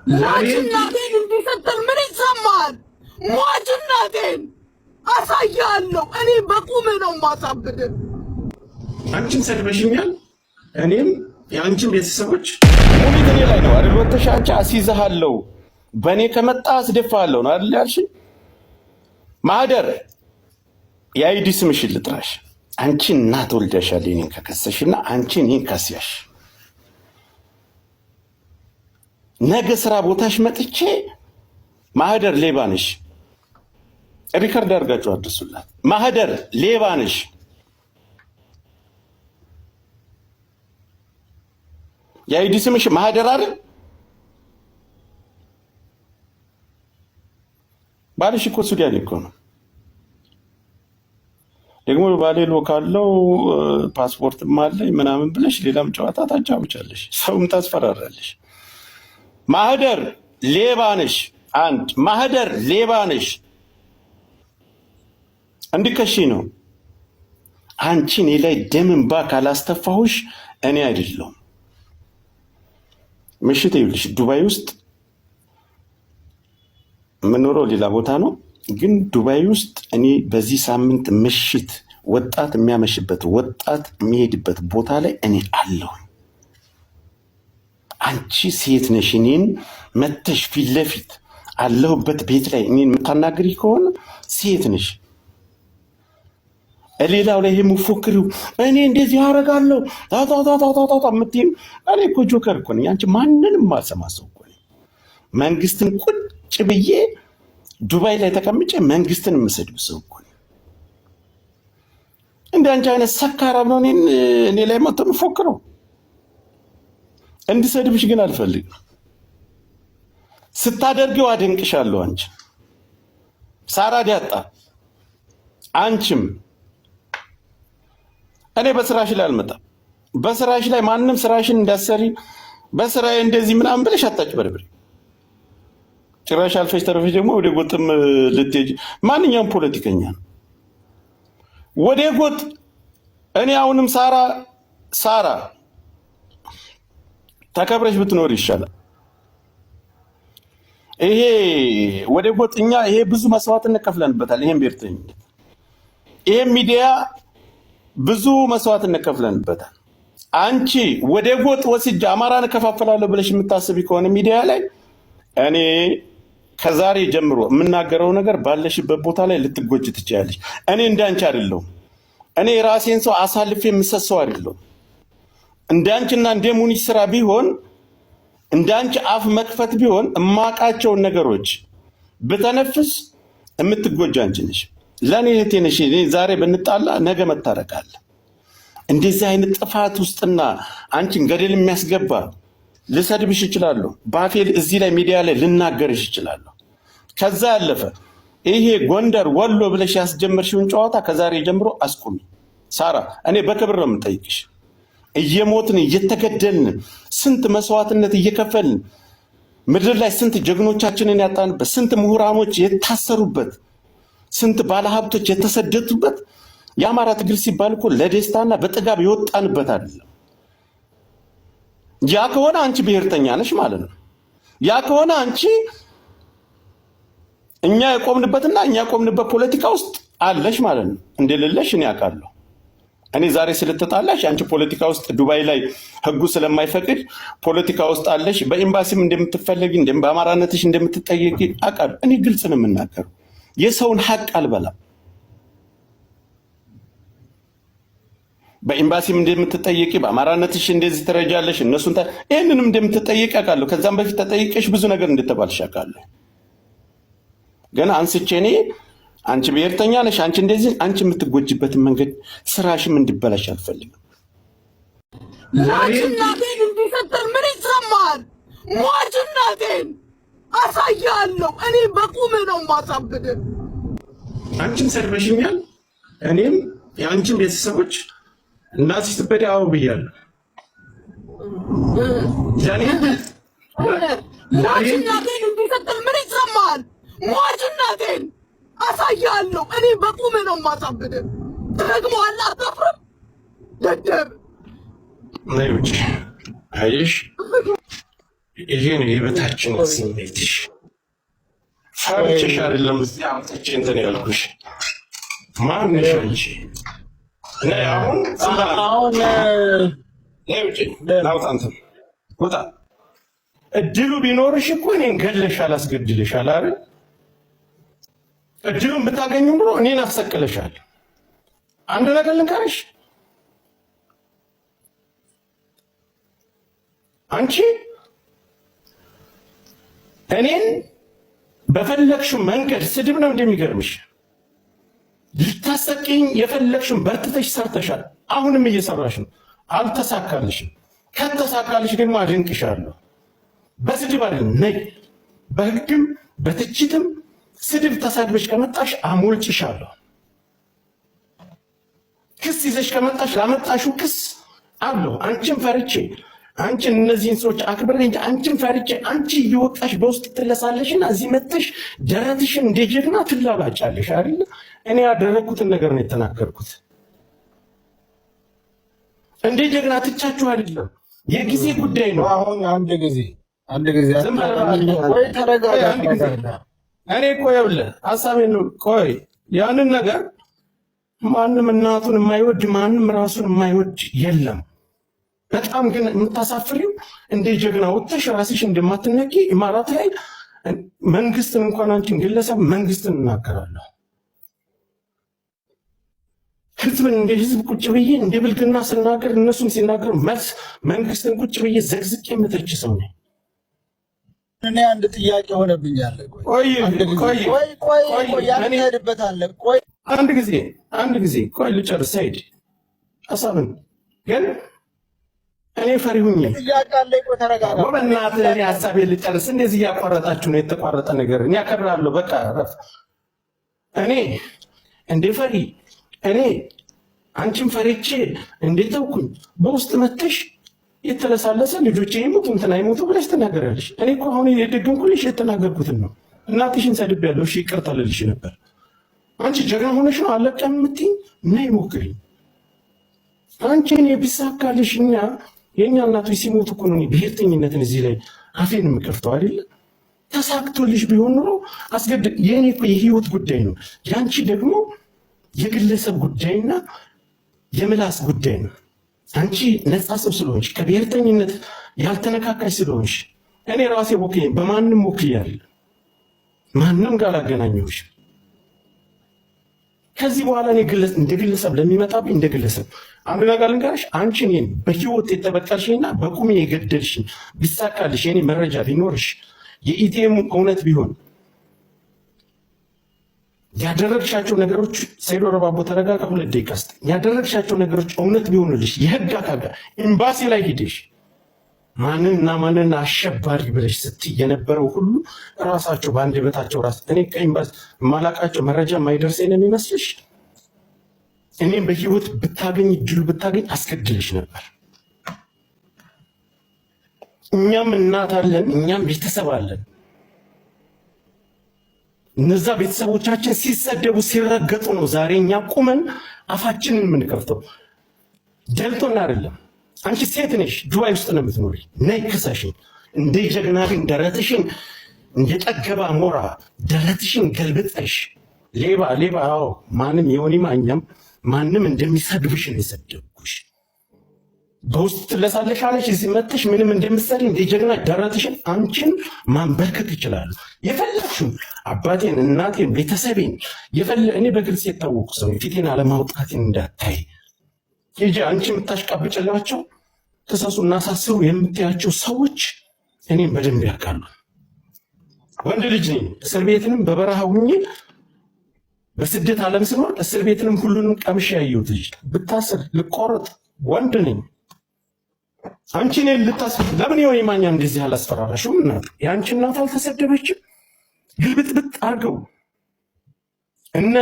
ሟች እናቴን እንዲህ ስትል ምን ይሰማል? ሟች እናቴን አሳያለሁ። እኔ በቁምህ ነው የማሳብድህ። አንቺን ሰድበሽኛል፣ እኔም የአንቺን ቤተሰቦች ሙኒት እኔ ላይ ነው አይደል? ወተሽ አንቺ አስይዝሃለሁ፣ በእኔ ከመጣ አስደፋሃለሁ ነው አይደል ያልሽኝ? ማህደር የ ID ስምሽን ልጥራሽ። አንቺ እናት ወልደሻል እኔን ከከሰሽና አንቺ እኔን ከስያሽ ነገ ስራ ቦታሽ መጥቼ ማህደር ሌባ ነሽ፣ record አድርጋችሁ አድርሱላት። ማህደር ሌባ ነሽ። የ ID ስምሽ ማህደር አይደል? ባልሽ እኮ ሱዳን እኮ ነው። ደግሞ ባሌ ካለው ፓስፖርትም አለኝ ምናምን ብለሽ ሌላም ጨዋታ ታጫውቻለሽ፣ ሰውም ታስፈራራለሽ። ማህደር ሌባ ነሽ። አንድ ማህደር ሌባ ነሽ። እንዲከሺ ነው። አንቺ እኔ ላይ ደም እንባ ካላስተፋሁሽ እኔ አይደለሁም። ምሽት ይኸውልሽ፣ ዱባይ ውስጥ የምኖረው ሌላ ቦታ ነው፣ ግን ዱባይ ውስጥ እኔ በዚህ ሳምንት ምሽት ወጣት የሚያመሽበት ወጣት የሚሄድበት ቦታ ላይ እኔ አለሁ። አንቺ ሴት ነሽ፣ እኔን መተሽ ፊት ለፊት አለሁበት ቤት ላይ እኔን የምታናግሪ ከሆነ ሴት ነሽ። ሌላው ላይ ይሄ የምትፎክሪው እኔ እንደዚህ አደርጋለሁ ታታታታታታ የምትይው እኔ እኮ ጆከር እኮ ነኝ። አንቺ ማንንም ማልሰማ ሰው እኮ ነኝ። መንግስትን ቁጭ ብዬ ዱባይ ላይ ተቀምጬ መንግስትን የምሰድብ ሰው እኮ ነኝ። እንደ አንቺ አይነት ሰካራም ነው እኔ ላይ መጥቶ የሚፎክረው። እንድሰድብሽ ግን አልፈልግም። ስታደርጊው አደንቅሻለሁ። አንቺ ሳራ ዲያጣ አንቺም እኔ በስራሽ ላይ አልመጣም። በስራሽ ላይ ማንም ስራሽን እንዳሰሪ በስራዬ እንደዚህ ምናምን ብለሽ አታጭበርብሪ። ጭራሽ አልፈሽ ተረፈሽ ደግሞ ወደ ጎጥም ልትሄጂ ማንኛውም ፖለቲከኛ ነው ወደ ጎጥ። እኔ አሁንም ሳራ ሳራ ተከብረሽ ብትኖር ይሻላል። ይሄ ወደ ጎጥ እኛ ይሄ ብዙ መስዋዕትነት ከፍለንበታል። ይሄን ብሔርተኝነት ይሄን ሚዲያ ብዙ መስዋዕትነት ከፍለንበታል። አንቺ ወደ ጎጥ ወስጄ አማራን እከፋፈላለሁ ብለሽ የምታስቢ ከሆነ ሚዲያ ላይ እኔ ከዛሬ ጀምሮ የምናገረው ነገር ባለሽበት ቦታ ላይ ልትጎጅ ትችያለሽ። እኔ እንዳንቺ አይደለሁም። እኔ የራሴን ሰው አሳልፌ የምሰጥ ሰው አይደለሁም። እንዳንቺና እንደ ሙኒት ስራ ቢሆን እንዳንቺ አፍ መክፈት ቢሆን እማቃቸውን ነገሮች ብተነፍስ የምትጎጅ አንቺ ነሽ። ለእኔ እህቴ ነሽ። እኔ ዛሬ ብንጣላ ነገ መታረቅ አለ። እንደዚህ አይነት ጥፋት ውስጥና አንቺን ገደል የሚያስገባ ልሰድብሽ እችላለሁ። ባፌ እዚህ ላይ ሚዲያ ላይ ልናገርሽ እችላለሁ። ከዛ ያለፈ ይሄ ጎንደር ወሎ ብለሽ ያስጀመርሽውን ጨዋታ ከዛሬ ጀምሮ አስቁሚ። ሳራ፣ እኔ በክብር ነው የምጠይቅሽ። እየሞትን እየተገደልን ስንት መስዋዕትነት እየከፈልን ምድር ላይ ስንት ጀግኖቻችንን ያጣንበት፣ ስንት ምሁራኖች የታሰሩበት፣ ስንት ባለሀብቶች የተሰደቱበት የአማራ ትግል ሲባል እኮ ለደስታና በጥጋብ የወጣንበት አይደለም። ያ ከሆነ አንቺ ብሔርተኛ ነሽ ማለት ነው። ያ ከሆነ አንቺ እኛ የቆምንበትና እኛ የቆምንበት ፖለቲካ ውስጥ አለሽ ማለት ነው። እንደሌለሽ እኔ አውቃለሁ። እኔ ዛሬ ስለተጣላሽ አንቺ ፖለቲካ ውስጥ ዱባይ ላይ ህጉ ስለማይፈቅድ ፖለቲካ ውስጥ አለሽ፣ በኤምባሲም እንደምትፈለጊ በአማራነትሽ እንደምትጠየቂ አውቃለሁ። እኔ ግልጽ ነው የምናገረው። የሰውን ሀቅ አልበላም። በኤምባሲም እንደምትጠየቂ በአማራነትሽ እንደዚህ ትረጃለሽ፣ እነሱን ይህንንም እንደምትጠየቂ አውቃለሁ። ከዛም በፊት ተጠይቀሽ ብዙ ነገር እንደተባልሽ አውቃለሁ። ግን አንስቼ እኔ አንቺ ብሔርተኛ ነሽ፣ አንቺ እንደዚህ፣ አንቺ የምትጎጅበትን መንገድ ስራሽም እንዲበላሽ አልፈልግም። ሟች እናቴን እንዲህ ስትል ምን ይሰማል? ሟች እናቴን አሳያለሁ። እኔ በቁምህ ነው የማሳብድህ። አንቺን ሰድበሽኛል፣ እኔም የአንቺን ቤተሰቦች እናትሽ ትበዳ አዎ ብያለሁ። ሟች እናቴን እንዲህ ስትል ምን ይሰማል? ሟች እናቴን አሳያለሁ። እኔ በቁምህ ነው የማሳብድህ። ትረግመዋለህ፣ አታፍርም? ደደብ ነይ ውጪ። አየሽ፣ ይሄ ነው የበታችነት ስሜትሽ። ፈርቼሽ አይደለም እዚህ አምጥቼ እንትን ያልኩሽ። ማንሽ አንቺ? ነይ አሁን ዝም በል አንተ። አሁን ነይ ውጪ፣ ናውጣ፣ አንተም ውጣ። እድሉ ቢኖርሽ እኮ እኔን ገለሻል፣ አስገድልሻል አይደል? እድሉን ብታገኙ ኑሮ እኔን አሰቅለሻል። አንድ ነገር ልንገርሽ፣ አንቺ እኔን በፈለግሽው መንገድ ስድብ ነው እንደሚገርምሽ ልታሰቂኝ የፈለግሽውን በርትተሽ ሰርተሻል። አሁንም እየሰራሽ ነው። አልተሳካልሽም። ከተሳካልሽ ደግሞ አድንቅሻለሁ። በስድብ አይደለም ነይ፣ በህግም በትችትም ስድብ ተሳድበሽ ከመጣሽ አሞልጭሻለሁ። ክስ ይዘሽ ከመጣሽ ላመጣሽው ክስ አለሁ። አንቺን ፈርቼ አንቺን እነዚህን ሰዎች አክብሬ እንጂ አንቺን ፈርቼ አንቺ እየወጣሽ በውስጥ ትለሳለሽና እዚህ መጥተሽ ደረትሽን እንደ ጀግና ትላላጫለሽ አይደለ? እኔ ያደረግኩትን ነገር ነው የተናገርኩት። እንደ ጀግና ትቻችሁ አይደለም፣ የጊዜ ጉዳይ ነው። አሁን አንድ ጊዜ ዝም በል እባክህ። ቆይ ተረጋጋ፣ ቆይ አንድ ጊዜ ተረጋጋ። እኔ እኮ ይኸውልህ ሀሳቤን ነው። ቆይ ያንን ነገር ማንም እናቱን የማይወድ ማንም ራሱን የማይወድ የለም። በጣም ግን የምታሳፍሪው እንደ ጀግና ወጥተሽ ራስሽ እንደማትነቂ ኢማራት ላይ መንግስትን እንኳን አንቺን ግለሰብ መንግስትን እናገራለሁ። ህዝብን እንደ ህዝብ ቁጭ ብዬ እንደ ብልግና ስናገር እነሱም ሲናገሩ መልስ መንግስትን ቁጭ ብዬ ዘግዝቄ የምተች ሰው ነኝ። እኔ አንድ ጥያቄ ሆነብኛል። ቆይ ቆይ አንድ ጊዜ ቆይ ቆይ ቆይ ቆይ ቆይ ያን እኔ ትሄድበታለህ። ቆይ አንድ ጊዜ ቆይ ልጨርስ። ሰይድ ሀሳብን ግን እኔ ፈሪ ሁኜ ጥያቄ አለኝ። ቆይ ተረጋጋ። እኔ በእናትህ እኔ ጥያቄ አለኝ። ሀሳቤን ልጨርስ። እንደዚህ እያቋረጣችሁ ነው። የተቋረጠ ነገር እኔ አከብራለሁ። በቃ ረፍ። እኔ እንደ ፈሪ እኔ አንቺን ፈሪቼ እንዴ ተውኩኝ። በውስጥ መተሽ የተለሳለሰ ልጆቼ ይሙቱ እንትን አይሙቱ ብለሽ ትናገሪያለሽ። እኔ እኮ አሁን የደገምኩልሽ የተናገርኩትን ነው። እናትሽን ሰድቤያለሁ። እሺ ይቅርታ ልልሽ ነበር። አንቺ ጀግና ሆነሽ ነው አለቀም የምትይኝ። ነይ ሞክሪኝ። አንቺ እኔ ቢሳካልሽ እኛ የእኛ እናቶች ሲሞቱ እኮ ነው እኔ ብሔርተኝነትን እዚህ ላይ አፌን የምከፍተው አይደለ? ተሳክቶልሽ ቢሆን ኖሮ አስገድ የእኔ እኮ የህይወት ጉዳይ ነው። የአንቺ ደግሞ የግለሰብ ጉዳይና የምላስ ጉዳይ ነው። አንቺ ነፃ ሰው ስለሆንሽ ከብሔርተኝነት ያልተነካካሽ ስለሆንሽ እኔ ራሴ ወክዬ በማንም ወክዬ አይደለም ማንም ጋር አላገናኘሁሽም። ከዚህ በኋላ እኔ እንደ ግለሰብ ለሚመጣብኝ እንደ ግለሰብ አንድ ነገር ልንገርሽ፣ አንቺ እኔን በህይወት የተበቀልሽኝና በቁሜ የገደልሽኝ ቢሳካልሽ የኔ መረጃ ቢኖርሽ የ ATM እውነት ቢሆን ያደረግሻቸው ነገሮች ሰይዶ ረባቦ ተረጋጋ፣ 2 ደቂቃ ስጠኝ። ያደረግሻቸው ነገሮች እውነት ቢሆኑልሽ የህግ አካል ጋር ኤምባሲ ላይ ሂደሽ ማንንና ማንን አሸባሪ ብለሽ ስትይ የነበረው ሁሉ ራሳቸው በአንደበታቸው ራስ እኔ ከኤምባሲ የማላቃቸው መረጃ የማይደርሰኝ ነው የሚመስልሽ? እኔም በህይወት ብታገኝ እድሉ ብታገኝ አስገድልሽ ነበር። እኛም እናት አለን፣ እኛም ቤተሰብ አለን። እነዛ ቤተሰቦቻችን ሲሰደቡ ሲረገጡ ነው ዛሬ እኛ ቁመን አፋችንን የምንከፍተው። ደልቶን አይደለም። አንቺ ሴት ነሽ፣ ዱባይ ውስጥ ነው የምትኖሪ። ነይ ክሰሽኝ። እንደ ጀግና ግን ደረትሽን እንደ ጠገባ ሞራ ደረትሽን ገልብጠሽ ሌባ ሌባ። አዎ ማንም የሆኒ ማኛም ማንም እንደሚሰድብሽ ነው የሰደብኩሽ። በውስጥ ትለሳለሽ አለሽ። እዚህ መጥተሽ ምንም እንደምትሰሪ እንደ ጀግና ደረትሽን አንቺን ማንበርከክ ይችላሉ። የፈለግሽው አባቴን፣ እናቴን፣ ቤተሰቤን እኔ በግልጽ የታወቁ ሰው ፊቴን አለማውጣቴን እንዳታይ ሂጂ። አንቺ የምታሽቃብጭላቸው ክሰሱ እናሳስሩ የምትያቸው ሰዎች እኔም በደንብ ያውቃሉ። ወንድ ልጅ ነኝ። እስር ቤትንም በበረሃ ሁኜ በስደት ዓለም ስኖር እስር ቤትንም ሁሉንም ቀምሼ ያየሁት ልጅ ብታስር ልቆረጥ ወንድ ነኝ። አንቺ እኔን ልታስ ለምን የሆነ ማኛ እንደዚህ አላስፈራራሽም? እናት የአንቺ እናት አልተሰደበችም? ግልብጥብጥ አድርገው እነ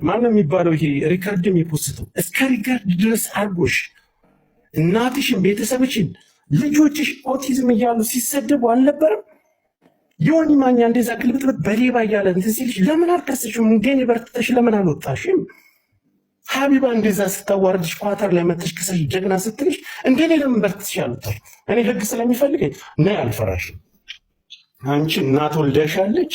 ማነው የሚባለው ይሄ record ም የፖስተው እስከ record ድረስ አድርጎሽ እናትሽን፣ ቤተሰብሽን፣ ልጆችሽ ኦቲዝም እያሉ ሲሰደቡ አልነበረም? ዮኒ ማኛ እንደዛ ግልብጥብጥ በሌባ እያለ እንትን ሲልሽ ለምን አልከሰሽም? እንዴ በርትተሽ ለምን አልወጣሽም? ሀቢባ እንደዛ ስታዋርድሽ ኳተር ላይ መተሽ ክሰሽ ጀግና ስትልሽ እንደ እኔ ለምን በርትሽ አልወጣሽ? እኔ ህግ ስለሚፈልገኝ ነይ አልፈራሽም። አንቺ እናት ወልደሻለች፣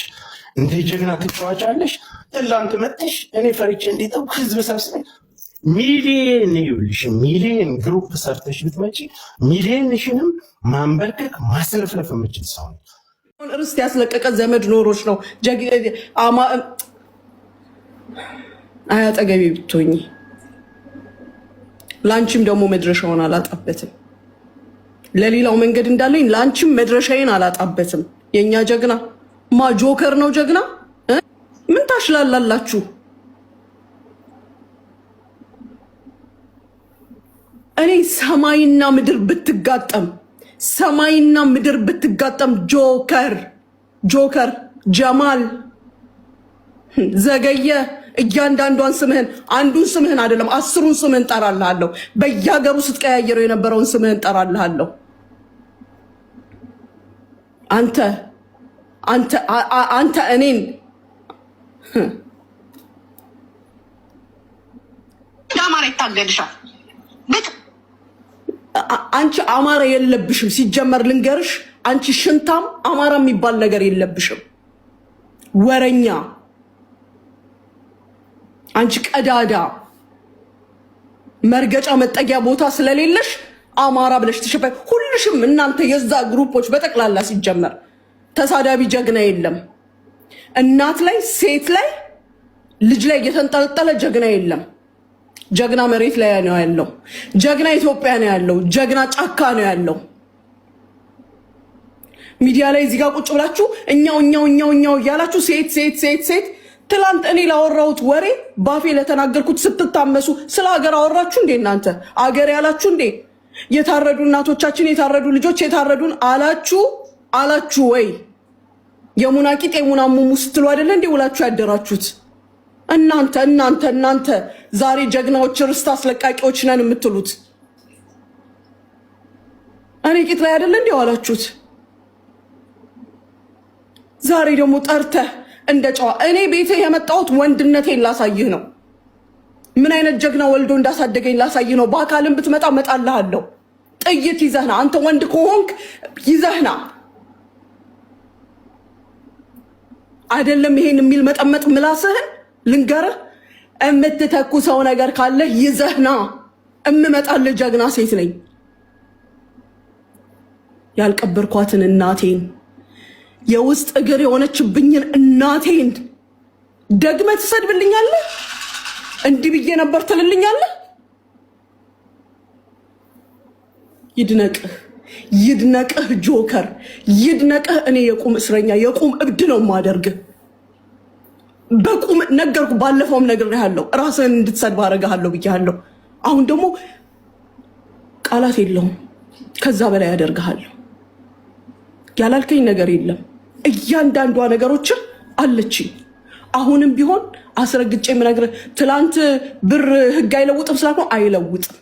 እንደ ጀግና ትጫዋጫለሽ። ትላንት መጥተሽ እኔ ፈሪቼ እንዲጠው ህዝብ ሰብስበ ሚሊየን ይኸውልሽ፣ ሚሊየን group ሰርተሽ ብትመጪ ሚሊየንሽንም ማንበርከክ ማስለፍለፍ የምችል ሰው ነኝ። ርስት ያስለቀቀ ዘመድ ኖሮች ነው። አያጠገቢ ብትሆኚ ለአንቺም ደግሞ መድረሻውን አላጣበትም። ለሌላው መንገድ እንዳለኝ ለአንቺም መድረሻዬን አላጣበትም። የእኛ ጀግና ማ ጆከር ነው ጀግና። ምን ታሽላላላችሁ? እኔ ሰማይና ምድር ብትጋጠም፣ ሰማይና ምድር ብትጋጠም፣ ጆከር ጆከር ጀማል ዘገየ፣ እያንዳንዷን ስምህን፣ አንዱን ስምህን አይደለም 10ሩን ስምህን ጠራልሃለሁ። በየሀገሩ ስትቀያየረው የነበረውን ስምህን ጠራልሃለሁ። አንተ አንተ አንተ እኔን አማራ ይታገልሻል። አንቺ አማራ የለብሽም። ሲጀመር ልንገርሽ፣ አንቺ ሽንታም አማራ የሚባል ነገር የለብሽም። ወረኛ፣ አንቺ ቀዳዳ መርገጫ መጠጊያ ቦታ ስለሌለሽ አማራ ብለሽ ትሸፈ። ሁልሽም እናንተ የዛ group ኦች በጠቅላላ ሲጀመር ተሳዳቢ ጀግና የለም። እናት ላይ፣ ሴት ላይ፣ ልጅ ላይ እየተንጠለጠለ ጀግና የለም። ጀግና መሬት ላይ ነው ያለው። ጀግና ኢትዮጵያ ነው ያለው። ጀግና ጫካ ነው ያለው። ሚዲያ ላይ እዚህ ጋር ቁጭ ብላችሁ እኛው እኛው እኛው እኛው እያላችሁ ሴት ሴት ሴት ሴት። ትላንት እኔ ላወራሁት ወሬ ባፌ ለተናገርኩት ስትታመሱ ስለ ሀገር አወራችሁ እንዴ? እናንተ አገር ያላችሁ እንዴ? የታረዱ እናቶቻችን፣ የታረዱ ልጆች፣ የታረዱን አላችሁ አላችሁ ወይ? የሙና ቂጥ የሙና ሙሙ ስትሉ አይደለ እንዴ ውላችሁ ያደራችሁት? እናንተ እናንተ እናንተ ዛሬ ጀግናዎች ርስት አስለቃቂዎች ነን የምትሉት እኔ ቂጥ ላይ አይደለ እንዴ ዋላችሁት? ዛሬ ደግሞ ጠርተህ እንደ ጨዋ እኔ ቤትህ የመጣሁት ወንድነቴን ላሳይህ ነው። ምን አይነት ጀግና ወልዶ እንዳሳደገኝ ላሳይህ ነው። በአካልም ብትመጣ እመጣልሃለሁ። ጥይት ይዘህና፣ አንተ ወንድ ከሆንክ ይዘህና። አይደለም ይሄን የሚል መጠመጥ ምላስህን ልንገርህ፣ የምትተኩሰው ነገር ካለ ይዘህና። እምመጣልህ ጀግና ሴት ነኝ። ያልቀበርኳትን እናቴን፣ የውስጥ እግር የሆነችብኝን እናቴን ደግመህ ትሰድብልኛለህ? እንዲህ ብዬ ነበር ትልልኛለህ? ይድነቅህ ይድነቅህ ጆከር ይድነቅህ። እኔ የቁም እስረኛ የቁም እብድ ነው የማደርግህ። በቁም ነገርኩ። ባለፈውም ነግሬሃለሁ። ራስህን እንድትሰድብ አደርግሃለሁ ብዬሃለሁ። አሁን ደግሞ ቃላት የለውም፣ ከዛ በላይ አደርግሃለሁ። ያላልከኝ ነገር የለም። እያንዳንዷ ነገሮችን አለችኝ። አሁንም ቢሆን አስረግጬ የምነግርህ ትላንት ብር ህግ አይለውጥም ስላልኩህ አይለውጥም፣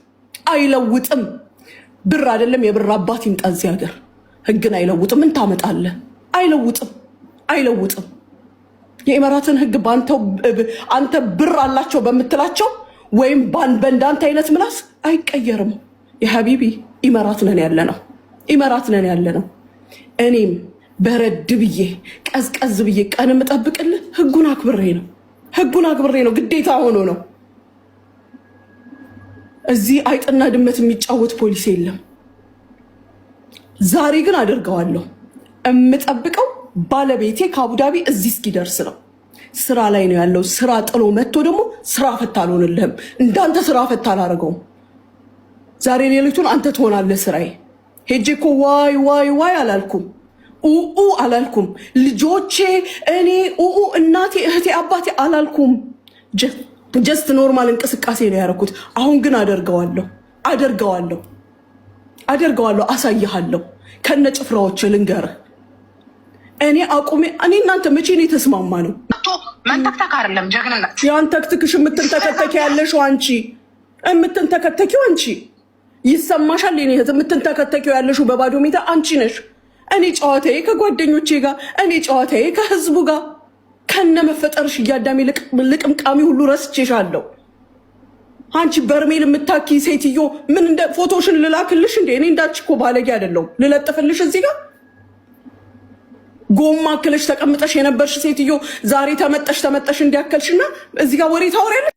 አይለውጥም። ብር አይደለም የብር አባት ይምጣ እዚህ ሀገር፣ ህግን አይለውጥም። ምን ታመጣለህ? አይለውጥም፣ አይለውጥም። የኢማራትን ህግ አንተ ብር አላቸው በምትላቸው ወይም በእንዳንተ አይነት ምላስ አይቀየርም። يا حبيبي ኢማራት ነን ያለ ነው፣ ኢማራት ነን ያለ ነው። እኔም በረድ ብዬ ቀዝቀዝ ብዬ ቀን የምጠብቅልህ ህጉን አክብሬ ነው፣ ህጉን አክብሬ ነው፣ ግዴታ ሆኖ ነው። እዚህ አይጥና ድመት የሚጫወት ፖሊስ የለም። ዛሬ ግን አደርገዋለሁ። የምጠብቀው ባለቤቴ ከአቡዳቢ እዚህ እስኪደርስ ነው። ስራ ላይ ነው ያለው። ስራ ጥሎ መጥቶ ደግሞ ስራ ፈታ አልሆንልህም። እንዳንተ ስራ ፈታ አላደርገውም። ዛሬ ሌሊቱን አንተ ትሆናለህ ስራዬ። ሄጄ እኮ ዋይ ዋይ ዋይ አላልኩም፣ ኡኡ አላልኩም። ልጆቼ እኔ ኡኡ እናቴ እህቴ አባቴ አላልኩም። Just normal እንቅስቃሴ ነው ያደረኩት። አሁን ግን አደርገዋለሁ፣ አደርገዋለሁ፣ አደርገዋለሁ። አሳይሃለሁ ከነ ጭፍራዎች ልንገርህ። እኔ አቁሜ እኔ እናንተ መቼ ነው የተስማማ ነው? መንተክተክ አይደለም ጀግንነት። ያንተክትክሽ የምትንተከተኪ ያለሽው አንቺ፣ የምትንተከተኪው አንቺ ይሰማሻል። የኔ እህት የምትንተከተኪው ያለሽው በባዶ ሜዳ አንቺ ነሽ። እኔ ጨዋታዬ ከጓደኞቼ ጋር፣ እኔ ጨዋታዬ ከህዝቡ ጋር። ከነ መፈጠርሽ እያዳሜ ልቅምቃሚ ሁሉ ረስቼሻለሁ። አንቺ በርሜል የምታኪ ሴትዮ ምን እንደ ፎቶሽን ልላክልሽ እንዴ? እኔ እንዳንቺ እኮ ባለጌ አይደለሁም። ልለጥፍልሽ እዚህ ጋር? ጎማ አክለሽ ተቀምጠሽ የነበርሽ ሴትዮ ዛሬ ተመጠሽ ተመጠሽ እንዲያከልሽና እዚህ ጋር ወሬ ታወሪያለሽ።